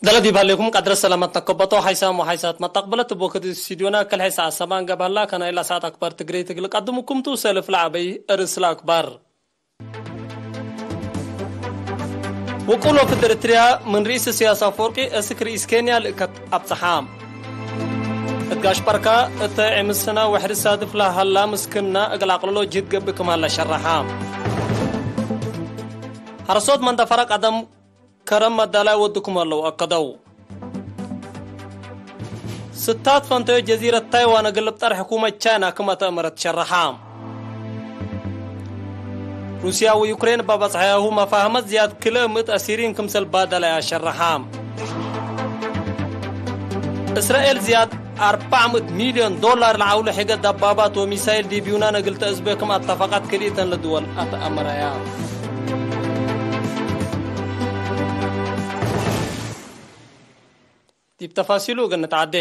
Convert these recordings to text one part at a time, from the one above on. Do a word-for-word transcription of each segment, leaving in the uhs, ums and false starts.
ደለ ዲብ ሀሌኩም ቀድረ ሰላመት ነከበቶ ሓይሳም ወሓይሳት መተቅብለት እብ ወክድ ስቱድዮና ክል ሐይሳ አሰማን ገብሀላ ከናይላ ሰዓት አክባር ትግሬ ትግል ቀድምኩም ቱ ሰልፍ ለዐበይ እርስ ለአክባር። ውቁል ወፍድ ኤርትርያ ምን ርኢስ ኢሳያስ አፈወርቂ እስክ ርኢስ ኬንያ ልእከት አብጽሓ። እት ጋሽ በርካ እተ ዕምስና ወሕድ ሳድፍ ለሀላ ምስክና እግል አቅልሎ ጅህድ ገብእ ክም ሀለ ሸረሓ። ሐረሶት መንደፈራ ቀደም ከረም መዳላይ ወድኩም ሀለው አከደው። ስታት ፈንተዮ ጀዚረት ታይዋን እግል ልብጠር ሕኩመት ቻይና ክም አተአመረት ሸረሓ። ሩስያ ወዩክሬን እበ በጽሐያሁ መፋህመት ዝያድ ክልኤ ምእት አሲሪን ክምሰል ባደለያ ሸረሓ። እስራኤል ዝያድ አርበዕ ምእት ሚልዮን ዶላር ለዐውሉ ሕገ ደባባት ወሚሳይል ዲብ ዩናን እግል ተአዝቤ ክም አተፈቀት ክልኢተን ለድወል አተአመረያ። ዲብ ተፋሲሉ እግል ንትዓዴ።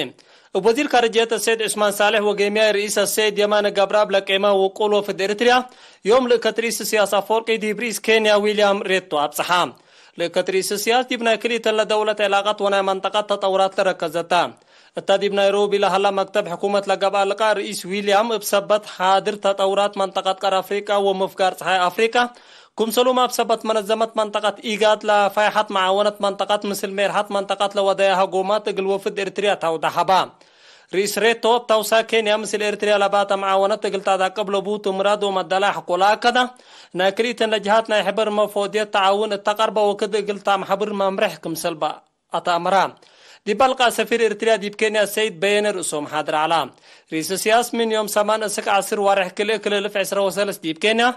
እብ ወዚር ካርጅየት አሰይድ ዑስማን ሳልሕ ወጌምያይ ርኢስ አሰይድ የማነ ገብረአብ ለቄመ ውቁል ወፍድ ኤሪትርያ፣ ዮም ልእከት ርኢስ ኢሳያስ አፈወርቂ ዲብ ርኢስ ኬንያ ዊልያም ሬቶ አብጽሐ። ልእከት ርኢስ ኢሳያስ ዲብ ናይ ክልኢተን ለደውለት ዕላቀት ወናይ መንጠቀት ተጠውራት ለረከዘተ። እተ ዲብ ናይሮቢ ለሀላ መክተብ ሕኩመት ለገብአ ልቃእ ርኢስ ዊልያም እብ ሰበት ሓድር ተጠውራት መንጠቀት ቀር አፍሪቃ ወምፍጋር ጸሓይ አፍሪቃ፣ ክምሰሉም እብ ሰበት መነዘመት መንጠቀት ኢጋድ ለፋይሐት መዓወነት መንጠቀት ምስል ሜርሐት መንጠቀት ለወደያሀ ጎማት እግል ወፍድ ኤርትርያ ታውደ ሀባ። ርኢስ ሬቶ እብ ታውሳ ኬንያ ምስል ኤርትርያ ለባተ መዓወነት እግል ታዳቅብ ለቡቱ ምራድ ወመዳላይ ሐቆ ለአከደ፣ ናይ ክልኢተን ለጀሃት ናይ ሕብር መፎድየት ተዓውን እተ ቀርበ ወክድ እግል ተአምሐብር መምርሕ ክምሰል በ። አተአመራ። ዲብ አልቃ ሰፊር ኤርትርያ ዲብ ኬንያ ሰይድ በየነ ርእሶም ሓድር ዐላ። ርኢስ ኢሳያስ ምን ዮም ሰማን እስክ ዐስር ዋርሕ ክልኤ ክልኤ እልፍ ዕስራ ወሰለስ ዲብ ኬንያ፣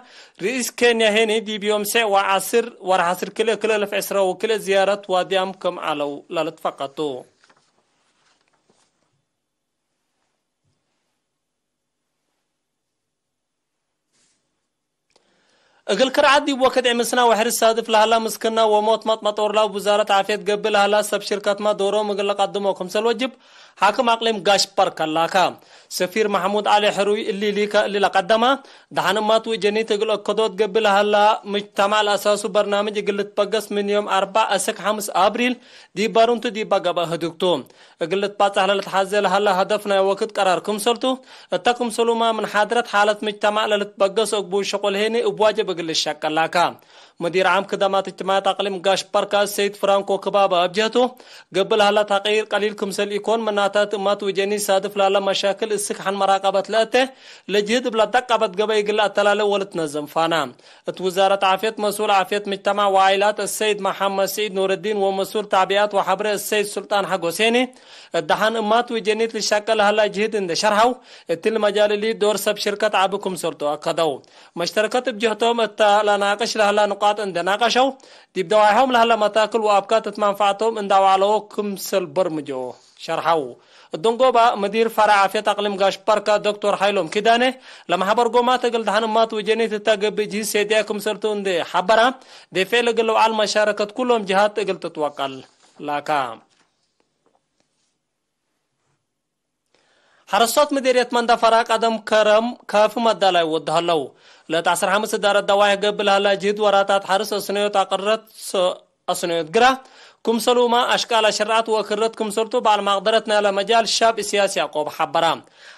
ርኢስ ኬንያ ሄኒ ዲብ ዮም ሴዕ ወዐስር ዋርሕ ዐስር ክልኤ ክልኤ እልፍ ዕስራ ወክልኤ ዝያረት ዋድያም ክም ዐለው ለልትፈቀድ ቱ። እግል ክርዓት ዲብ ወክድ ዕምስና ወሕርስ ሳድፍ ለሀላ ምስክና ወሞት መጥመጦርላ ውዛረት ዓፍየት ገብእ ለሀላ ሰብ ሽርከትመ ዶሮም እግል ለቀድሞ ክምሰል ወጅብ ሓክም አቅሊም ጋሽ በርከ ላካ። ሰፊር መሕሙድ ዐሊ ሕሩይ እሊ ሊከ እሊ ለቀደመ፣ ደሐን እማት ወእጀኒት እግል እከዶት ገብእ ለሀላ ምጅተማዕ ለአሳሱ በርናምጅ እግል ልትበገስ ምን ዮም አርበዕ እስክ ሐምስ አብሪል ዲብ ባሩንቱ ዲበ ገብአ ህዱግ ቱ። እግል ልትባጻሕ ለልትሐዜ ለሀለ ሀደፍ ናይ ወክድ ቀራር ክምሰልቱ፣ እተ ክምሰሉመ ምን ሓድረት ሓለት ምጅተማዕ ለልትበገስ እግቡ ሸቁል ሄኒ እብ ዋጅብ እግል ልሸቀል ላካ። ሙዲር ዓም ክደማት እጅትማዕየት አቅሊም ጋሽ በርካ ሰይድ ፍራንኮ ክባበ እብ ጀህቱ፣ ገብእ ለሀለ ተቅይር ቀሊል ክምሰል ኢኮን፣ ምናተ እት እማት ወጀኒት ሳድፍ ለሀለ መሻክል እስክ ሐን መራቀበት ለእተ፣ ለጅህድ እብ ለደቀበት ገበይ እግል ለአተላሌ ወልትነዘም ፋና። እት ውዛረት ዓፍየት መስኡል ዓፍየት ምጅተማዕ ወዓኢላት አሰይድ መሐመድ ስዒድ ኑርዲን ወመስኡል ተዕቢአት ወሐብሬ አሰይድ ሱልጣን ሐጎስ ሄኒ፣ እት ደሐን እማት ወጀኒት ልሸቀል ለሀላ ጅህድ እንዴ ሸርሐው፣ እትሊ መጃል እሊ ዶር ሰብ ሽርከት ዐቢ ክምሰልቱ አከደው። መሽተረከት እብ ጀህቶም እተ ለናቅሽ ለሀላ ንቃጥ እንዴ ናቀሸው፣ ዲብ ደዋይሖም ለሀለ መታክል ወአብካት እት መንፈዐቶም እንዴ አውዐለው ክምሰል በርምጆ ሸርሐው። እት ደንጎባ፣ ምዲር ፈረዕ ዓፍየት አቅሊም ጋሽ በርካ ዶክቶር ሐይሎም ኪዳኔ፣ ለመሕበር ጎማት እግል ደሐን እማት ወጀኒት እተ ገብእ ጅህዝ ሴድያይ ክምሰልቱ እንዴ ሐበራ፣ ዴፌዕ ለእግል ለውዓል መሻረከት ኩሎም ጅሃት እግል ትትወቀል ላካ። ሐረስቶት ምዴርየት መንደፈራ ቀደም ከረም ካፊ መዳላይ ወዱ ሀለው። ለእት ዐስር ሐምስ እዳረት ደዋይሕ ገብእ ለሀላ ጅህድ ወራታት ሐርስ አስነዮት አቅረት ሰ-፣ አስነዮት ግራ፣ ክምሰሉመ አሽቃል አሸርዐት ወእክረት ክምሰልቱ በዐል መቅደረት ናይለ መጃል ሻብ እስያስ ያዕቆብ ሐበራ።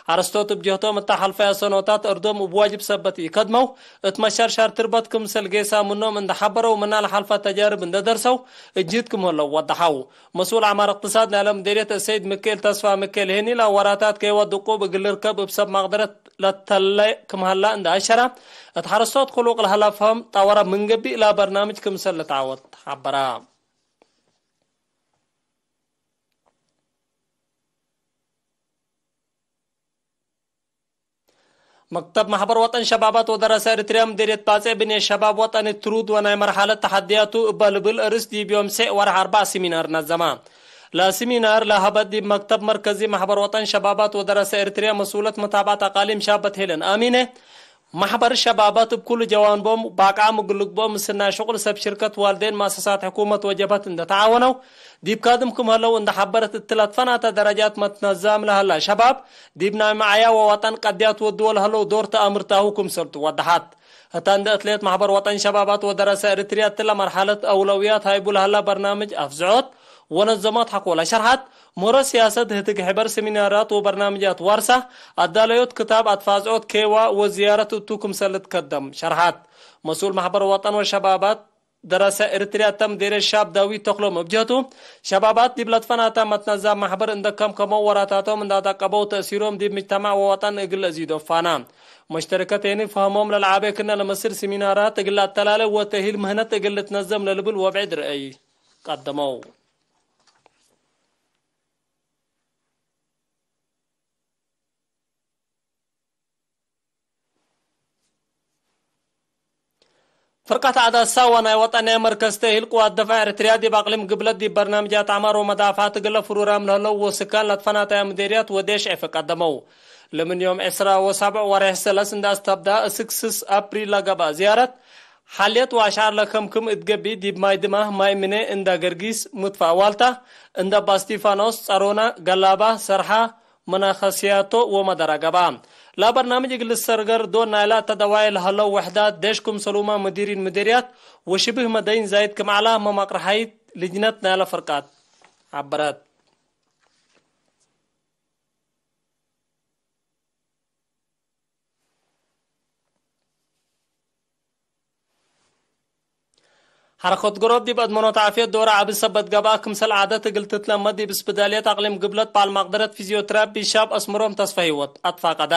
ሐረስቶት እብ ጀህቶም እተ ሐልፈየ ሰኖታት እርዶም እብ ዋጅብ ሰበት ኢከድመው፣ እት መሻርሻር ትርበት ክምሰል ጌሳ ምኖም እንደ ሐበረው ምና ለሐልፈ ተጃርብ እንደ ደርሰው፣ እጅህድ ክም ሀለው ወደሐው። መስኡል ዐማር እቅትሳድ ናይለ ምዴርየት አሰይድ ምክኤል ተስፋ ምክኤል ሄኒ፣ ለወራታት ከይወ ድቁብ እግል ልርከብ እብ ሰብ መቅደረት ለተለ ክም ሀላ እንደ አሸረ፣ እት ሐረስቶት ክሉቅ ለሀላ ፈሀም ጠወረ ምን ገብእ ለበርናምጅ ክምሰል ልትዓወት ሐበረ። መክተብ መሕበር ወጠን ሸባባት ወደረሰ ኤሪትርያ ምዴርየት ባጼ ብንየ ሸባብ ወጠኒ ትሩድ ወናይ መርሐለት ተሐድያቱ እበ ልብል እርስ ዲብ ዮም ሴዕ ወርሕ አርበዕ ሲሚናር ነዘመ። ለሲሚናር ለሀበት ዲብ መክተብ መርከዚ መሕበር ወጠን ሸባባት ወደረሰ ኤሪትርያ መስኡለት መታብዐት አቃሊም ሻበት ሄለን አሚነ፣ መሕበር ሸባባት እብ ኩሉ ጀዋንቦም በአቃም እግል ልግብኦ ምስል ናይ ሽቁል ሰብ ሽርከት ዋልዴን መአሰሳት ሕኩመት ወጀብሀት እንደ ተዓወነው ዲብ ካድም ክም ሀለው እንደ ሐበረት እትለ ትፈናተ ደረጃት መትነዛም ለሀላ ሸባብ ዲብ ናይ መዓያ ወወጠን ቀድያት ወድወ ለሀለው ዶር ተአምርታሁ ክምሰልቱ ወደሐት። ህተ እንደ እትሌት መሕበር ወጠን ሸባባት ወደረሰ ኤሪትርያ እትለ መርሐለት አውለውያት ሀይቡ ለሀላ በርናምጅ አፍዝዖት ወነዘሞት ሐቆለ ሸርሐት። ምህሮ ሲያሰት ህትግ ሕበር፣ ሰሚናራት ወበርናምጃት ዋርሳ፣ አዳለዮት ክታብ፣ አትፋዝዖት ኬዋ ወዝያረት እቱ ክምሰል ልትከደም ሸርሐት። መስኡል ማሕበር ወጠን ወሸባባት ደረሰ ኤሪትርያ ተም ዴሬ ሻብ ዳዊት ተክሎም እብ ጀህቱ፣ ሸባባት ዲብ ለትፈናተ መትነዛም ማሕበር እንደ ከምከመው ወራታቶም እንደ አዳቀበው ተእሲሮም ዲብ ምጅተማዕ ወወጠን እግል ለአዚዶ ፋና። መሽተረከቴኒ ፈህሞም ለለዓቤ ክነ ለመስል ሲሚናራት እግል ለአተላለ ወተእሂል ምህነት እግል ልትነዘም ለልብል ወብዕድ ርአይ ቀደመው። ፍርቀት ዐዳት ሳዋ ናይ ወጠንያይ መርከዝ ተእሂል ቅዋት ደፋዕ ኤሪትርያ ዲብ አቅሊም ግብለት ዲብ በርናምጃት ዐማር ወመዳፍዐት እግለ ፍሩራም ለህለው ወስካን ለትፈናተያ ምዴርያት ወዴሽ ዔፈ ቀደመው። ለምን ዮም ዕስራ ወሳብዕ ወሬሕ ሰለስ እንደ አስተብዳ እስክ ስስ አፕሪል ለገብአ ዝያረት፣ ሐልየት ወአሽዓር ለከምክም እት ገብእ ዲብ ማይ ድማ፣ ማይ ምኔ፣ እንዳ ገርጊስ፣ ሙትፋ ዋልታ፣ እንዳ ባስቲፋኖስ፣ ጸሮና፣ ገላባ፣ ሰርሓ፣ መናኸስያቶ ወመደራ ገብአ። ለበርናምጅ እግል ልሰርገር ዶር ናይላ ተደዋየ ለሀለው ወሕዳት ዴሽ ክምሰሉመ ምዲሪን ምዲርያት ወሽብህ መደይን ዛይድ ክም ዐላ መማቅርሐይት ልጅነት ናይላ ፍርቃት ዐበረት። ሐረከት ገሮብ ዲብ አድመኖት ዓፍየት ዶር ዐቢ ሰበት ገብአ፣ ክምሰል ዓደት እግል ትትለመድ ዲብ እስብዳልየት አቅሊም ግብለት በዓል መቅደረት ፊዝዮትራፒ ሻብ አስምሮም ተስፈ ህይወት አትፋቀዳ።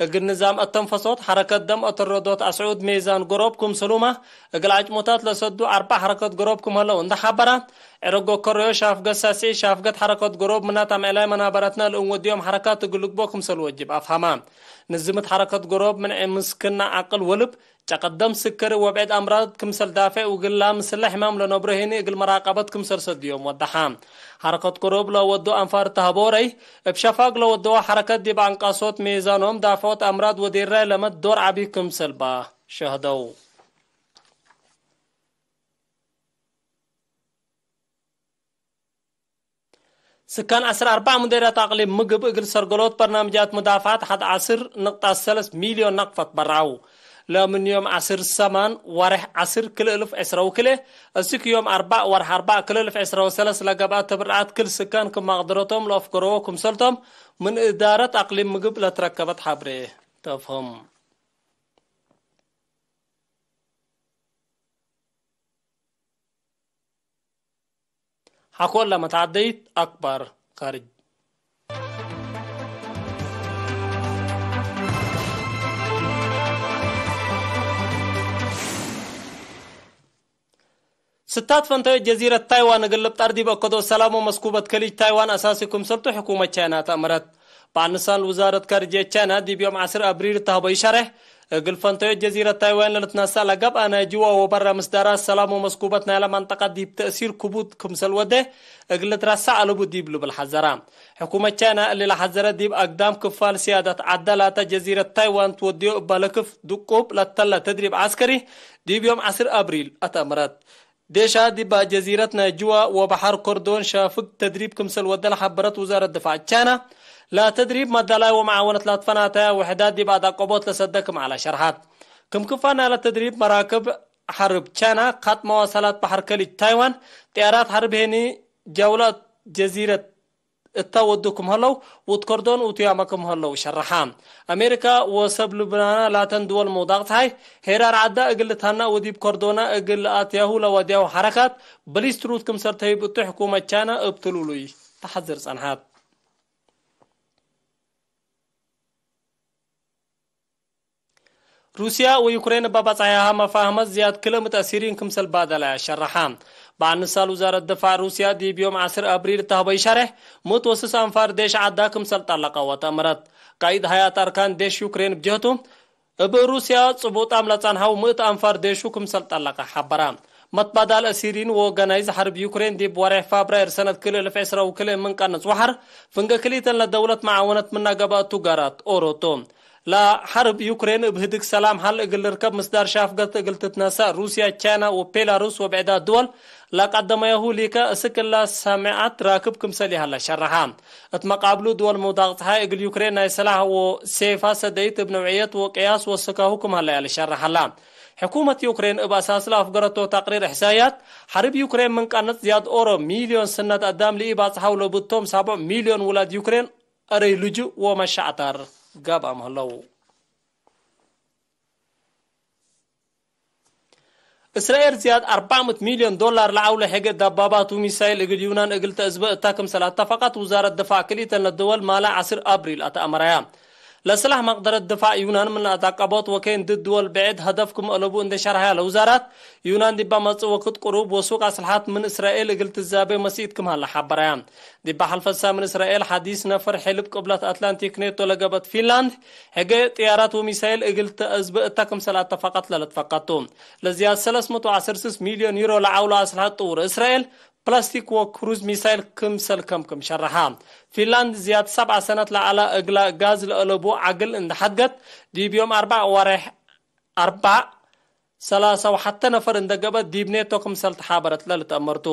እግል ንዛም አተንፈሶት፣ ሐረከት ደም፣ አተረዶት አስዑድ ሜዛን ገሮብ ክምሰሉመ፣ እግል ዐጭሙታት ለሰዱ አርበዕ ሐረከት ገሮብ ክም ሀለው እንደ ሐበረ፣ ዕረጎ ከረዮ ሻፍገት ሳስዒ ሻፍገት ሐረከት ገሮብ ምናት አምዕላይ መናበረትነ ለእንወድዮም ሐረካት እግል ልግቦ ክምሰል ወጅብ አፍሀመ። ንዝምት ሐረከት ገሮብ ምን ምስክና ዐቅል ወልብ፣ ጨቀደም ስከሪ ወብዕድ አምራድ ክምሰል ዳፌዕ ውግላ ምስለ ሕማም ለነብሮ ሄኒ እግል መራቀበት ክምሰል ሰድዮም ወደሐ። ሐረከት ገሮብ ለወዶ አንፋር ተሀቦረይ እብ ሸፋግ ለወደዋ ሐረከት ዲብ አንቃሶት ሜዛኖም ዳፍዖት አምራድ ወዴራይ ለመት ዶር ዐቢ ክምሰል ባ ሸህደው። ስካን ዐስር አርበዕ ምዴርያት አቅሊም ምግብ እግል ሰርገሎት በርናምጃት ሙዳፍዐት ሐድ ዐስር ንቅጣት ሰለስ ሚልዮን ነቅፈት በርዐው። ለምን ዮም ዐስር ሰማን ወሬሕ ዐስር ክልእልፍ ዕስራ ወክልኤ እስክ ዮም አርበዕ ወርሕ አርበዕ ክልእልፍ ዕስራ ወሰለስ ለገብአ ተብርዓት ክል ስካን ክም መቅደረቶም ለአፍገረዎ ክምሰልቶም ምን እዳረት አቅሊም ምግብ ለትረከበት ሐብሬ ተፍህም። ሐቆለ መትዓደይት አክባር ካርጅ። ስታት ፈንተዮት ጀዚረት ታይዋን እግል ልብጠር ዲብ አከዶ ሰላም ወመስኩበት ከሊጅ ታይዋን አሳሲ ክምሰልቱ ሕኩመት ቻይና ተአምረት። በአንሳል ውዛረት ካርጅየት ቻይና ዲብ ዮም ዐስር አብሪል እተ ሀበዩ ሸሬሕ፣ እግል ፈንተዮት ጀዚረት ታይዋን ለልትነሰእ ለገብአ ናይ ጅዋ ወበረ ምስዳራት ሰላም ወመስኩበት ናይለ መንጠቀት ዲብ ተእሲር ክቡድ ክምሰል ወዴ እግል ልትረሰዕ አለቡ ዲብ ልብል ሐዘረ። ሕኩመት ቻይና እሊ ለሐዘረ ዲብ አግዳም ክፋል ሲያደት ዐደ ላተ ጀዚረት ታይዋን ትወድዮ እበ ለክፍ ድቁብ ለተለ ተድሪብ ዐስከሪ ዲብ ዮም ዐስር አብሪል አተአምረት። ዴሻ ዲብ ጀዚረት ናይ ጅዋ ወበሐር ኮርዶን ሻፍግ ተድሪብ ክምሰል ወደ ለሐበረት ውዛረት ድፋዕ ቻይና፣ ለተድሪብ መዳላይ ወመዓወነት ላትፈናተያ ውሕዳት ዲብ አዳቀቦት ለሰደ ክም ዐለ ሸርሐት። ክም ክፋል ናይለ ተድሪብ መራክብ ሐርብ ቻይና፣ ካጥ መዋሰላት በሐር ከሊጅ ታይዋን፣ ጥያራት ሐርብ ሄኒ ጀውላት ጀዚረት እተ ወዱ ክም ሀለው፣ ውት ከርዶን ውት ያመ ክም ሀለው ሸረሐ። አሜሪካ ወሰብ ልብናና ላተን ድወል መውዳቅ ጸሓይ፣ ሄራር ዐዳ እግል ልትሀነእ ወዲብ ከርዶና እግል ለአትያሁ ለወድያሁ ሐረካት፣ በሊስ ትሩድ ክምሰል ተህይብ እቱ ሕኩመት ቻይና እብ ትሉሉይ ተሐዝር ጸንሐት። ሩስያ ወዩክሬን እበ በጽሐያሀ መፋህመት ዝያድ ክልእ ምእት አሲሪን ክምሰል ባደለያ ሸረሐ። በአንሳል ውዛረት ድፋዕ ሩስያ ዲብ ዮም ዐስር አብሪል እተ ሀበዩ ሸሬሕ፣ ምእት ወስስ አንፋር ዴሽ ዐዳ ክምሰል ጠለቀ ወተአምረት። ቃይድ ሀያት አርካን ዴሽ ዩክሬን ብጀህቱ፣ እብ ሩስያ ጽቡጣም ለጸንሐው ምእት አንፋር ዴሹ ክምሰል ጠለቀ ሐበረ። መትባዳል አሲሪን ወኦርጋናይዝ ሐርብ ዩክሬን ዲብ ወሬሕ ፋብራይር ሰነት ክልኤ እልፍ ዕስራ ወክልኤ ምን ቀንጽ ወሐር፣ ፍንገ ክልኢተን ለደውለት መዓወነት ምነ ገብአቱ ጋራት ኦሮቶ። ለሐርብ ዩክሬን እብ ህድግ ሰላም ሐል እግል ልርከብ ምስዳር ሻፍገት እግል ትትነሰእ ሩስያ፣ ቻይና ወቤላሩስ ወብዕዳት ድወል ለቀደመያሁ ሊከ እስክ እላ ሳምዐት ራክብ ክምሰል ይሀለ ሸረሐ። እት መቃብሉ ድወል ምውዳቅ ጸሓይ እግል ዩክሬን ናይ ሰላሕ ወሴፋ ሰደይት እብ ነውዕየት ወቅያስ ወስካሁ ክም ሀለያ ልሸረሕ ሀላ። ሕኩመት ዩክሬን እብ አሳስ ለአፍገረቶ ተቅሪር እሕሳያት፣ ሐርብ ዩክሬን ምን ቀነት ዝያድ ኦሮ ሚልዮን ስነት አዳም ለኢባጽሐው ለብቶም ሳብዕ ሚልዮን ውላድ ዩክሬን አረይ ልጁእ ወመሻዕታር ገብአም ህለው። እስራኤል ዝያድ አርባዕ ምእት ሚልዮን ዶላር ለዐውለ ሔገ ደባባት ወሚሳይል እግል ዩናን እግል ተአዝበ እታ ክምሰል አተፈቀት ውዛረት ድፋዕ ክልኢተን ለድወል ማለ ዐስር አብሪል አትአመረያ። ለስላሕ መቅደረት ድፋዕ ዩናን ምን ለአትዐቀቦት ወኬን ድድ ድወል ብዕድ ሀደፍ ክም አለቡ እንዴ ሸርሐያ ለውዛራት፣ ዩናን ዲብ መጽእ ወክድ ቅሩብ ወሱቅ አስልሐት ምን እስራኤል እግል ትዛቤ መስኢት ክም ሀለ ሐበረያ። ዲብ ሐልፈት ሳምን እስራኤል ሐዲስ ነፈር ሕልብ ቅብለት አትላንቲክ ኔቶ ለገብአት ፊንላንድ፣ ሕገ ጥያራት ወሚሳይል እግል ተአዝበ እተ ክምሰል አተፈቀት ለልትፈቀቱ። ለዝያድ ሰለስ ምእት ወዐስር ስስ ሚልዮን ዩሮ ለዐውሎ አስልሐት ጥውር እስራኤል፣ ፕላስቲክ ወክሩዝ ሚሳይል ክምሰል ከም ክም ሸረሐ። ፊንላንድ ዝያድ ሰብዐ ሰነት ለዐለ እግላ ጋዝ ለአለቡ ዐግል እንደ ሐድገት፣ ዲብ ዮም አርበዕ ወሬሕ አርበዕ ሰላሳ ወሐተ ነፈር እንደ ገብአት ዲብ ኔቶ ክምሰል ተሓበረት ለልትአመርቱ።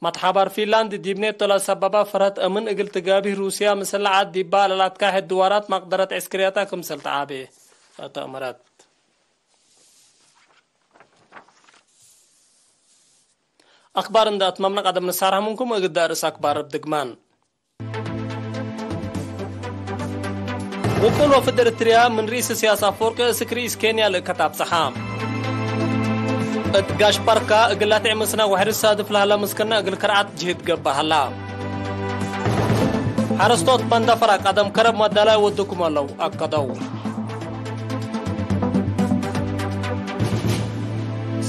መትሓባር ፊንላንድ ዲብ ኔቶ ለሰበባ ፍርሀት አምን እግል ትጋብህ ሩስያ ምስል ለዐድ ዲባ ለላትካሕድ ድዋራት መቅደረት ዕስክርያታ ክምሰል ተዓቤ ለተአመረት። አክባር እንደ አትመምነ ቀደም ንሳርሐ ምንኩም እግዳ ርእስ አክባር እብ ድግማን። ውቁል ወፍድ ኤርትርያ ምን ርኢስ እስያስ አፈወርቂ እስክ ርኢስ ኬንያ ልእከት አብጽሐ። እት ጋሽ ባርካ እግል ለትዕምስነ ወሕርስ ሳድፍ ለሀለ ምስክነ እግል ከርዐት ጅህድ ገብእ ሀላ። ሐረስቶት መንደፈራ ቀደም ከረብ መዳላይ ወድኩም አለው አከደው።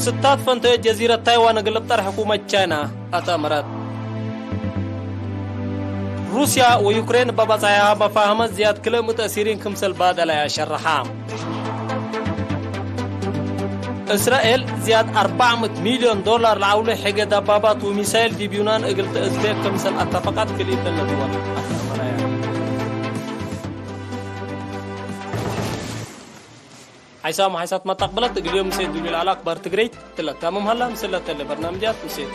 ስታት ፈንተዮ ጀዚረት ታይዋን እግል ልብጠር ሕኩመት ቻይና አተአመረት። ሩስያ ወዩክሬን በበጻያ መፋህመት ዝያድ ክልእ ምእት አሲሪን ክምሰል ባደለያ ሸረሓ። እስራኤል ዝያድ አርበዕ ምእት ሚልዮን ዶላር ለዐውለ ሕገ ደባባት ወሚሳይል ዲብ ዩናን እግል ተአዝቤ ክምሰል አተፈቀት ክልኢተን ለድወል አተአመረያ። ሓይሳም ሓይሳት መተቅብለት እግል ዮም ምሴት ዱሊል ዐለ አክባር ትግሬይት ትለታምም ሀላ። ምስለ ተለ በርናምጃት ምሴት